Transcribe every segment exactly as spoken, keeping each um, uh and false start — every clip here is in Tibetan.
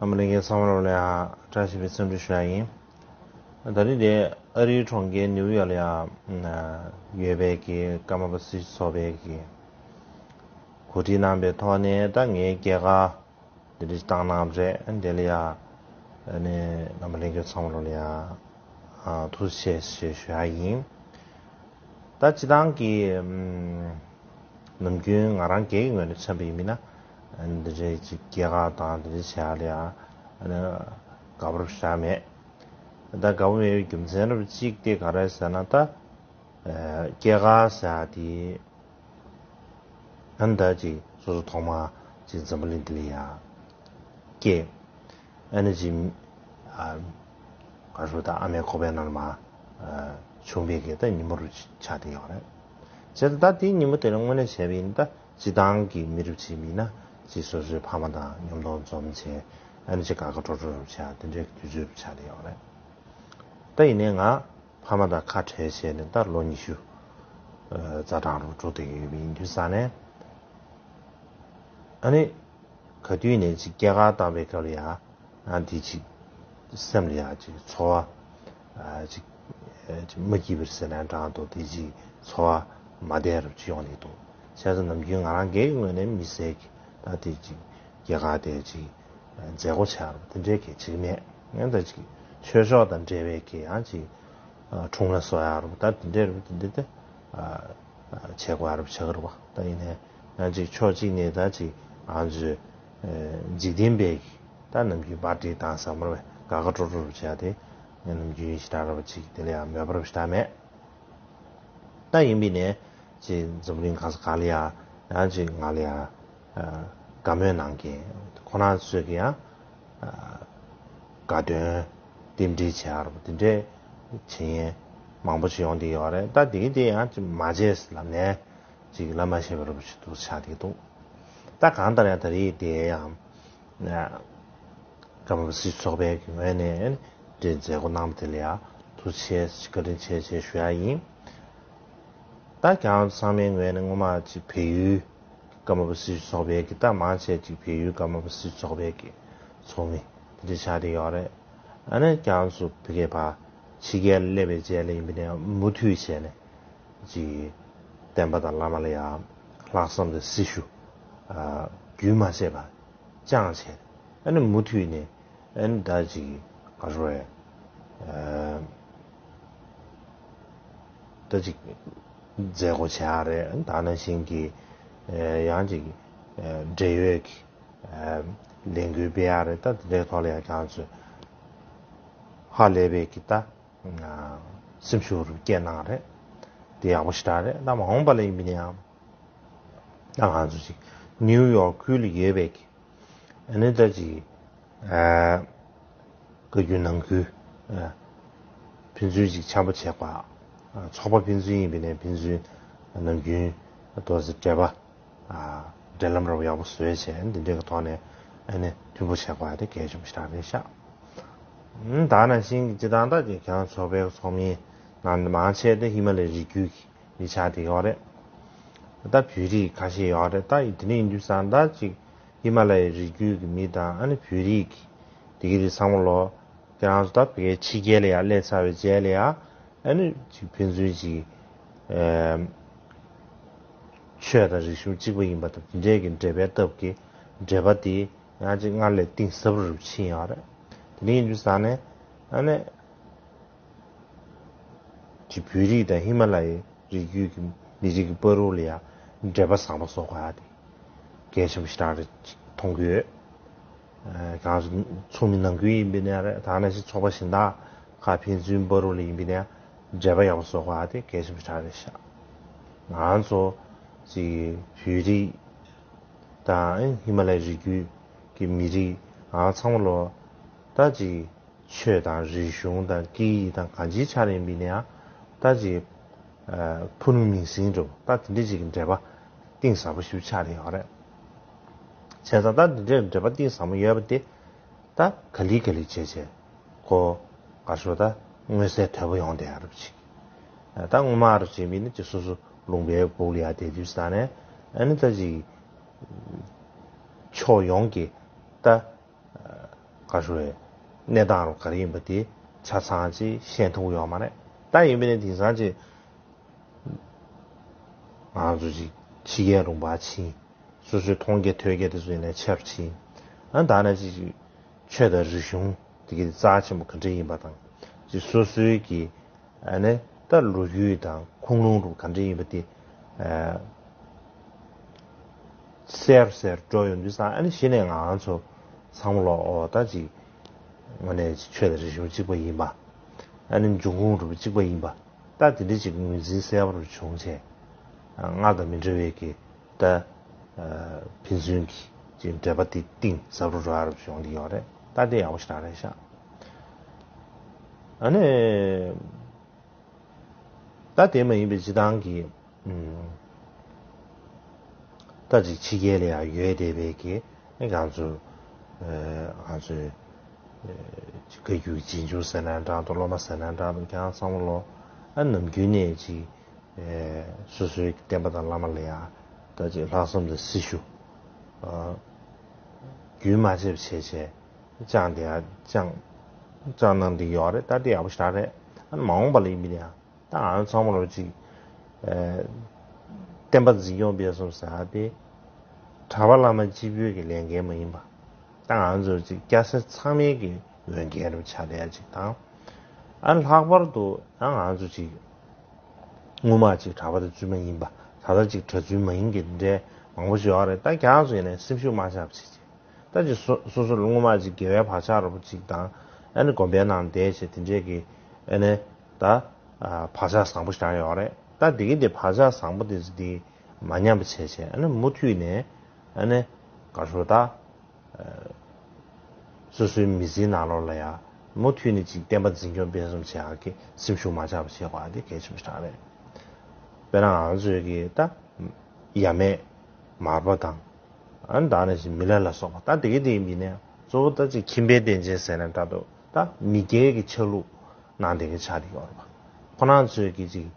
མ་ལས་ཀྱི་ཚང་མ་ལོ་ལ་ཡང་བཀྲ་ཤིས་པའི་འཚམས་འདྲི་ཞུ་ཡ་ཡིན། ད་རིང་དེ་ཨ་རིའི་གྲོང་ཁྱེར་ནིའུ་ཡོག་ལ་ཡང་ཡོད་པའི་གི་ཀརྨ་པ་སྲིད་ཚོགས་པའི་གི་གོ་སྒྲིག་གནང་པའི་ཐོག་ནས། ད་ངའི་སྐྱེས་སྐར་འདི་འདྲ་བཏང་གནང་བ་རེད། འདི་ལ་ཡང་ཨ་ནི་རྣམ་པ་ལྷན་རྒྱས་ཚང་མ་ལོ་ལ་ཡང་ཨ་ཐུགས་རྗེ་ཆེ་ཞེས་ཞུ་ཡ་ཡིན། ད་སྤྱི་བཏང་གི་ཨམ་ནམ་རྒྱུན་ང་རང་སྒེར་གྱི་ངོས་ནས་མཚོན་པ་ཡིན་ན། འདི་འདྲའི་ཅིག་སྐྱེས་སྐར་དང་འདི་འདྲ་བྱེད་ཡ་ལ་ཡང་ཨ་ནི་དགའ་པོ་རབ་ཤ་མེད། ད་དགའ་པོ་མེད་པའི་རྒྱུ་མཚན་རབ་གཅིག་དེ་ག་རེ་ཟེར་ན། ད་ཨ་སྐྱེས་སྐར་ཟེར་ཡ་དེ་ཨ་ནི་ད་ཅིག་སོ་སོ་ཐོག་མ་ཅིག་འཛམ་བུ་གླིང་འདི་ལ་ཡ་སྐྱེས། ཨ་ནི་ཅིག་ཨ་ག་རེ་ཟེར། ད་ཨ་མའི་ཁོག་པའི་ནང་ལ་མར་ཨ་ཆུང་བའི་གི་ད་ཉིན་མོ་རུ་ཆགས་བསྡད་ཡོད་རེད། བྱས་ཙང་ད་དེའི་ཉིན་མོ་དེ་ལ་དངོས་གནས་བྱས་པ་ཡིན་ན། ད་སྤྱི་བཏང་གི་མི་རབས་ཅིག་ཡིན་ན་ཅིག་སོ་སོའི་ཕ་མ་དང་མཉམ་དུ་འཛོམས་བྱས། ཨ་ནི་ཅིག་དགའ་དགའ་སྤྲོ་སྤྲོ་རུ་བྱས། དེ་འདྲའི་དུས་ཚོད་རུ་ཆགས་བསྡད་ཡོད་རེད། ད་ཡིན་ནའི་ང་ཕ་མ་དང་ཁ་བྲལ་བྱས་ནས་ད་ལོ་ཉི་ཤུ་ཨ་རྩ་གྲངས་རུ་འགྲོ་བསྡད་ཀྱི་ཡོད་པ་ཡིན་དུས་ཙང་ནས། ཨ་ནི་ག་དུས་ནས་ཅིག་སྐྱེས་སྐར་བཏང་པའི་སྐབས་ལ་ཡ། ཨ་དེ་ཅིག་སེམས་ལ་ཡ་ཅིག་ཚོར་བ་ཨ་ཅིག་ཨ་ཅིག་མ་སྐྱིད་པར་ཟེར་ན་འདྲ་འདུག་དེ་ཅིག་ཚོར་བ་མ་བདེ་རབ་ཅིག་ཡོང་གི་འདུག་བྱས་ཙང་ནམ་རྒྱུན་ང་རང་སྒེར་གྱི་ངོས་ནས་མི་ཟེར་གི། ད་དེ་ཅིག་སྐྱེས་སྐར་དེ་ཅིག་མཛད་སྒོ་བྱ་རབས་དེ་འདྲའི་གི་ཅིག་མེད། ཡང་ད་ཅིག་ཆོས་ཕྱོགས་དང་འབྲེལ་བའི་གི་ཡང་ཅིག་ཨ་འཁྲུངས་ལྷ་གསོལ་ཡ་རབས། ད་དེ་འདྲའི་རབས་དེ་འདྲའི་དེ་ཨ་ཨ་བྱེད་དགོས་ཡ་རབས་བྱེད་ཀྱི་རེད་པ། ད་ཡིན་ནའི་ཡང་ཅིག་ཕྱོགས་གཅིག་ནས་ད་ཅིག་ང་ཚོའི་ཨ་འཇིག་རྟེན་པའི་གི་ད་ནམ་རྒྱུན་པར་ཊི་བཏང་བསམ་པ་རེད། དགའ་དགའ་སྤྲོ་སྤྲོ་རུ་བྱས་ཏེ། ནམ་རྒྱུན་ཞེ་དྲག་རབས་ཅིག་དེ་ལ་ཡང་མོས་པ་རབས་ཞེ་དྲག་མེད། ད་ཡིན་པ་ཡིན་ནའི་ཅིག་འཛམ་གླིང་ག་ས་ག་ལ་ཡ་ཡང་ཅིག་ང་ལ་ཡ་ཨ་དགའ་མོས་གནང་མཁན་ཁོང་རྣམ་ཚོས་ཀྱི་ཡང་ཨ་དགའ་སྟོན་རྟེན་འབྲེལ་བྱེད་ཡ་རབས་དེ་འདྲའི་བྱེད་མཁན་མང་པོ་ཞིག་ཡོང་བསྡད་ཡོད་རེད། ད་དེ་གི་དེ་ཡང་ཅིག་མ་བྱས་ལབ་ནའི་ཅིག་ལབ་མ་ཤེས་པ་རབས་ཅིག་འདུག་ཆགས་བསྡད་འདུག་ད་གང་ལྟར་ཡང་ད་རེས་དེ་ཡང་ཀརྨ་པ་སྲིད་ཚོགས་པའི་གི་ངོས་ནས་འདི་མཛད་སྒོ་གནང་བ་དེ་ལ་ཡང་ཐུགས་རྗེ་ཆེ་བཀའ་དྲིན་ཆེ་ཞེས་ཞུ་ཡ་ཡིན། ད་ཁྱེད་རང་ཚང་མའི་ངོས་ནས་སྔོན་མ་ཅིག་བལ་ཡུལ་ཀརྨ་པ་སྲིད་ཚོགས་པའི་གི། ད་མང་ཆེ་ཅིག་བལ་ཡུལ་ཀརྨ་པ་སྲིད་ཚོགས་པའི་གི་ཚོགས་མི་དེ་འདྲ་ཆགས་བསྡད་ཡོད་རེད། ཨ་ནི་ཁྱེད་རང་ཚོ་བོད་སྐད་ཕར་ཕྱི་རྒྱལ་སླེབས་པའི་རྗེས་ལ་ཡིན་པ་ཡིན་ནའི་མུ་མཐུད་བྱས་ནས་ཅིག་བསྟན་པ་དང་བླ་མ་ལ་ཡང་ལྷག་བསམ་དང་སྲི་ཞུ་ཨ་རྒྱུན་མ་ཆད་པར་བསྐྱངས་བྱས། ཨ་ནི་མུ་མཐུད་ནས་ཨ་ནི་ད་ཅིག་ག་རེ་ཟེར། ཨ་ད་ཅིག་མཛད་སྒོ་བྱེད་ཡ་རེད། ད་ནང་བཞིན་གྱི་ཨ་ཡང་ཅིག་ཨ་འབྲེལ་ཡོད་ཀྱི་ཨ་ལས་འགུལ་སྤེལ་ཡ་རེད། ད་དེ་འདྲའི་ཐོག་ལ་ཡང་ཁྱེད་རང་ཚོས་ཧ་ལས་པའི་གི་ད་སེམས་ཤུགས་རུ་སྐྱེད་གནང་རེད། དེ་ཡག་པོ་ཞེ་དྲག་རེད། ད་མ་འོངས་པ་ལ་ཡིན་པ་ཡིན་ནའི་ཡང་ད་ང་ཚོ་ཅིག་ནིའུ་ཡོག་ཁུལ་ལ་ཡོད་པའི་གི་ཨ་ནི་ད་ཅིག་ཨ་བཀའ་བརྒྱུད་ནང་ཁུལ་ཨ་ཕན་ཚུན་ཅིག་འཆམ་པོ་བྱེད་པ། ཨ་ཚོགས་པ་ཕན་ཚུན་ཡིན་པ་ཡིན་ནའི་ཕན་ཚུན་ནམ་རྒྱུན་ཏོག་ཙམ་འབྲེལ་བ་ཨ་འབྲེལ་ལམ་རབ་ཡག་པོ་བཟོས་བྱས། འདི་འདྲའི་གི་ཐོག་ནས་ཨ་ནི་མཐུན་པོ་བྱེད་དགོས་ཡ་དེ་གལ་ཆེན་པོ་ཞེ་དྲག་རེད་ཤག་ཨ་ནི་ད་ནང་བཞིན་གྱི་སྤྱིར་བཏང་ད་ཅིག་ཁྱེད་རང་ཚོགས་པའི་ཚོགས་མི་ནང་མང་ཆེ་དེ་ཧི་མ་ལ་ཡའི་རི་རྒྱུད་ཀྱི་མི་ཆགས་བསྡད་ཡོད་རེད། ད་བོད་རིགས་ཁ་ཤས་ཡོད་རེད། ད་དེ་འདྲ་ཡིན་དུས་ཙང་ད་ཅིག་ཧི་མ་ལ་ཡའི་རི་རྒྱུད་ཀྱི་མི་དང་ཨ་ནི་བོད་རིགས་ཀྱི་དེ་གི་རིགས་ཚང་མ་ལོ། ཁྱེད་རང་ཚོ་ད་བོད་ཕྱི་རྒྱལ་ལ་ཡར་སླེབས་ཚར་བའི་རྗེས་ལ་ཡ་ཨ་ནི་ཅིག་ཕན་ཚུན་ཅིག་ཨེ་ཆོས་དང་རིག་གཞུང་གཅིག་པ་ཡིན་པ་དང་དེ་འདྲའི་གི་འབྲེལ་བའི་སྟབས་ཀྱིས་འབྲེལ་བ་དེ་ཡང་ཅིག་སྔར་ལས་གཏིང་ཟབ་རུ་ཕྱིན་ཡོད་རེད། དེ་འདྲ་ཡིན་དུས་ཙང་ནས་ཨ་ནི། ཅིག་བོད་རིགས་དང་ཧི་མ་ལ་ཡའི་རི་རྒྱུད་ཀྱི་མི་རིགས་ཀྱི་བར་དུ་ལ་ཡང་འབྲེལ་པ་བཟང་པོ་བཟོ་དགོས་ཡ་དེ་གལ་ཆེན་པོ་ཞེ་དྲག་རེད་ཅིག་མཐོང་གི་ཡོད། ཨ་གང་ཚོ་ཚོགས་མི་ནང་ཁུལ་ཡིན་པ་ཡིན་ནའི་རེད། ད་ནང་བཞིན་ཚོགས་པ་གཞན་དག་ཁག་ཕན་ཚུན་བར་དུ་ལ་ཡིན་པ་ཡིན་ནའི་འབྲེལ་པ་ཡག་པོ་བཟོ་དགོས་ཡ་དེ་གལ་ཆེན་པོ་ཞེ་དྲག་རེད་ཤག་ང་ཚོ་ཅིག་བོད་རིགས་དང་ཧི་མ་ལ་ཡའི་རི་རྒྱུད་ཀྱི་མི་རིགས་ང་ཚང་མ་ལོ་ད་ཅིག་ཆོས་དང་རིག་གཞུང་དང་སྐད་ཡིག་དང་གང་ཅིའི་ཆ་ནས་ཡིན་པ་ཡིན་ནའི་ཡང་ད་ཅིག་ཨ་ཕུ་ནུ་མིང་སྲིང་འདྲ་པོ་ད་དེ་འདྲ་ཅིག་གི་འབྲེལ་བ་གཏིང་ཟབ་པོ་ཞིག་ཆགས་བསྡད་ཡོད་རེད། བྱས་ཙང་ད་འདི་འདྲའི་འབྲེལ་བ་གཏིང་ཟབ་མོ་ཡོད་པ་དེ་ད་ག་ལེ་ག་ལེ་བྱས་བྱས་ཁོ་ག་རེ་ཟེར་ད་མངོན་གསལ་དོད་པོ་ཡོང་བསྡད་ཡ་རབས་ཅིག་ཨ་ད་སྔོན་མ་རུ་བྱས་པ་ཡིན་ན་ཅིག་སོ་སོ་ལུང་པའི་སྦུག་ལ་ཡ་བསྡད་དུས་ཙང་ནས་ཨ་ནི་ད་ཅིག་ཕྱོགས་ཡོངས་ཀྱི་ད། ག་ཞུ་བའི་གནས་སྟངས་རུ་ག་རེ་ཡིན་པ་དེ་ཆ་ཚང་ཅིག་ཤེས་ཐུབ་ཡོད་མ་རེད། ད་ཡིན་པ་ནི་དེང་སང་ཅིག་ང་ཚོ་ཅིག་ཕྱི་རྒྱལ་ལུང་པ་ཕྱིན། སོ་སོའི་མཐོང་རྒྱ་ཐོས་རྒྱ་དེ་ཚོ་ཡིན་ན་ཆེར་ཕྱིན། ཨ་ད་ནི་ཅིག་ཆོས་དང་རིག་གཞུང་དེ་གའི་རྩ་ཆེན་པོ་ག་འདྲ་ཡིན་པ་དང་། ཅིག་སོ་སོའི་གི་ཨ་ནི་ད་ལོ་རྒྱུས་དང་ཁུངས་ལུང་རུ་ག་འདྲ་ཡིན་པ་དེ་ཨ་གསལ་རུ་གསལ་རུ་འགྲོ་ཡོང་དུས་ཙང་། ཨ་ནི་གཞི་ནས་ང་ཚོ་ཚང་མ་ལོ་ཨོ་ད་ཅིག་དངོས་གནས་ཆོས་དང་རིག་གཞུང་གཅིག་པ་ཡིན་པ། ཨ་ནི་འབྱུང་ཁུངས་རུ་གཅིག་པ་ཡིན་པ། ད་དེ་འདྲ་ཅིག་ངོས་འཛིན་གསལ་པོ་རུ་བྱུང་བྱས། སྔར་དང་མི་འདྲ་བའི་གི་ད་ཕན་ཚུན་གྱི་ཅིག་འབྲེལ་བ་དེ་གཏིང་ཟབ་རུ་འགྲོ་ཡ་རུ་བྱུང་གི་ཡོད་རེད། ད་དེ་ཡག་པོ་ཞེ་དྲག་རེད་ཤག་ཨ་ནི་ད་དེ་མ་ཡིན་པའི་སྤྱི་བཏང་གི་ད་ཅིག་ཕྱི་རྒྱལ་ལ་ཡང་ཡོད་བསྡད་པའི་གི་ང་ཚོ་ང་ཚོའི་བཀའ་བརྒྱུད་རྗེས་འཇུག་ཟེར་ན་འདྲ་འདུག་སློབ་མ་ཟེར་ན་འདྲ་འདུག་ཀྱང་བསམ་བློ་ཨ་ནམ་རྒྱུན་ནས་ཅིག་སོ་སོའི་བསྟན་པ་དང་བླ་མ་ལ་ཡང་ད་ཅིག་ལྷག་བསམ་དང་སྲི་ཞུ་རྒྱུན་མ་ཆད་པ་བྱས་བྱས་བཅངས་བསྡད་ཡ་བཅངས་བཅངས་གནང་བསྡད་ཡོད་རེད། ད་དེ་ཡག་པོ་ཞེ་དྲག་རེད། ཨ་ནི་མ་འོངས་པ་ལ་ཡིན་པ་ཡིན་ན་ཡང་ད་ང་ཚོ་ཚང་མ་ལོ་ཅིག་བསྟན་པ་འཛིན་སྐྱོང་སྤེལ་གསུམ་ཟེར་བ་དེ་གྲྭ་པ་བླ་མ་གཅིག་པུའི་གི་ལས་འགན་མ་ཡིན་པ། ད་ང་ཚོ་ཅིག་སྐྱ་སེར་ཚང་མའི་གི་འོས་འགན་རུ་ཆགས་བསྡད་ཡ་ཅིག་དང་། ཨ་ནི་ལྷག་པར་དུ་ད་ང་ཚོ་ཅིག་སྔོན་མ་ཅིག་གྲྭ་པ་དང་བཙུན་མ་ཡིན་པ། ད་ལྟ་ཅིག་གྲྭ་བཙུན་མ་ཡིན་གྱི་འདྲའི་མང་པོ་ཞིག་ཡོད་རེད། ད་ཁྱེད་རང་ཚོ་ཡིན་ནའི་སེམས་ཤུགས་མ་ཆག་པ་བྱེད་ཅིག་ད་ཅིག་སོ་སོ་སོ་ལ་སྔོན་མ་ཅིག་དགེ་བའི་བག་ཆགས་རོ་པོ་ཅིག་དང་། ཨ་ནི་དགོན་པའི་ནང་བསྡད་བྱས་དེ་འདྲས་ཀྱི་ཨ་ནི་ད་བག་ཆགས་བཟང་པོ་ཞིག་ཡོད་རེད། ད་དེ་གི་དེ་བག་ཆགས་བཟང་པོ་དེ་ཚོ་དེ་མ་ཉམས་པ་བྱས་བྱས། ཨ་ནི་མུ་མཐུད་ནས་ཨ་ནི་ག་ཞུ་ད། སོ་སོའི་མི་ཚེའི་ནང་ལོགས་ལ་ཡང་མུ་མཐུད་ནས་ཅིག་བསྟན་པ་འཛིན་སྐྱོང་སྤེལ་གསུམ་བྱེད་ཡག་གི་སེམས་ཤུགས་མ་ཆག་པ་བྱེད་དགོས་ཡ་དེ་གལ་ཆེན་པོ་ཞིག་རེད། དཔེར་ན་ང་ཚོའི་གི་ད་ཡབ་མེས་མར་པ་དང་། ཨ་ནི་ད་ནི་ཅིག་མི་ལ་ལ་སོགས་པ་ད་དེ་གི་དེ་ཡིན་པ་ཡིན་ན་ཡང་གཙོ་བོ་ད་ཅིག་ཁྱིམ་པའི་སྡིངས་ཆ་ཟེར་ན་འདྲ་འདུག་ད་མི་སྒེར་གྱི་ཆ་ལུགས་ནང་དེ་གི་ཆགས་བསྡད་ཡོད་རེད་པ། ཁོ་རང་ཚོའི་གི་ཅིག་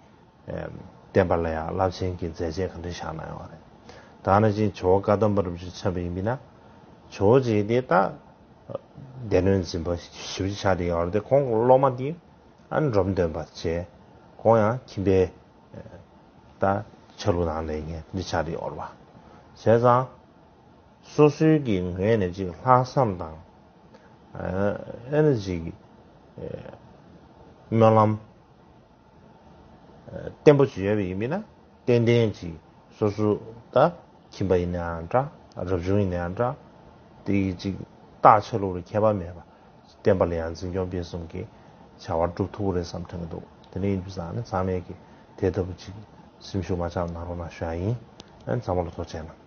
བསྟན་པ་ལ་ཡང་རླབས་ཆེན་གྱི་མཛད་རྗེས་ག་འདྲ་བཞག་གནང་ཡོད་རེད། ད་ནི་ཅིག་ཇོ་བོ་བཀའ་གདམས་པ་རིན་པོ་ཆེ་མཚོན་པ་ཡིན་པ་ན། ཇོ་བོ་རྗེ་དེ་ད་སྡེ་སྣོད་འཛིན་པ་ཞེ་པོ་ཅིག་ཆགས་བསྡད་ཡོད་རེད་དེ། ཁོང་གི་སློབ་མ་དེ་ཨ་ནི་འབྲོམ་སྟོན་པ་བྱས། ཁོང་ཡང་ཁྱིམ་པའི་ད་ཆ་ལུགས་ནང་ལས་ངན་འདི་ཆགས་བསྡད་ཡོད་རེད་པ། བྱས་ཙང་སོ་སོའི་གི་ངོས་ནས་ཅིག་ལྷག་བསམ་དང་། ཨ་ནི་ཅིག་སྨོན་ལམ་བརྟན་པོ་ཅིག་ཡོད་པ་ཡིན་པ་ན། ཏན་ཏན་ཅིག་སོ་སོ་ད་ཁྱིམ་པ་ཡིན་ནའང་འདྲ། རབ་བྱུང་ཡིན་ནའང་འདྲ། དེ་ཡི་ཅིག་རྟགས་ཆ་ལུགས་ལ་ཁྱད་པར་མེད་པ། བསྟན་པ་ལ་ཡང་འཛིན་སྐྱོང་སྤེལ་གསུམ་གྱི་བྱ་བ་སྒྲུབ་ཐུབ་ཀྱི་རེད་བསམ་དྲན་གྱི་འདུག་དེ་འདྲ་ཡིན་དུས་ཙང་ནི་ཚང་མས་ཀྱི་དེ་ལྟ་བུ་ཅིག་སེམས་ཤུགས་མ་ཆག་གནང་རོགས་གནང་ཞུ་ཡ་ཡིན། ཨ་ནི་ཚང་མ་ལ་ཐུགས་རྗེ་གནང་།